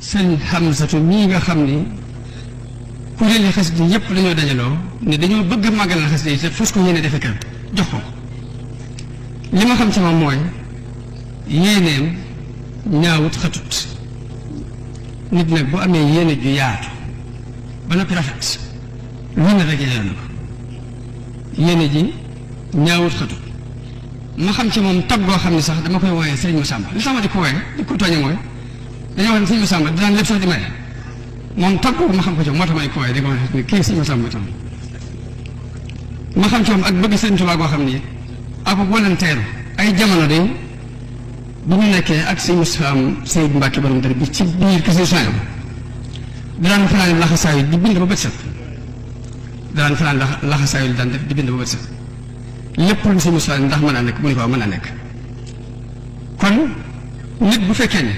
sëñ Hamsatu mii nga xam ni kuréeli xasida yëpp dañoo dajaloo ne dañoo bëgg a màggal na xasida yi te fas ko yéene defe kër jox ko li ma xam ci moom mooy yéeneem ñaawut xatut nit nag bu amee yéene ju yaatu ba noppi rafet lu ne rek yéene na ko yéene ji ñaawut xatut ma xam ci moom tab goo xam ne sax dama koy wooyee Sëriñ Masamba li sama di ko wooyee di ko tooñe mooy dañoo wax ne Sëriñ Masamba dinaan lépp sax di maye moom tab boobu ma xam ko ci moo tax may ko wooyee di ko wax ne kii Sëriñ Masamba tam ma xam ci moom ak bëgg Sëriñ Tuubaa goo xam ni ak volontaire ay jamono de bu ñu nekkee ak Sëriñ Mustafaa Sëriñ Mbàkke borom dara bi ci biir kese soin daan fanaan laxasaayu di bind ba bët set daan fanaan laxasaayu daan def di bind ba bët set lépp lu Sëriñ Mustafaa ndax mën naa nekk mu ne ko mën naa nekk kon nit bu fekkee ne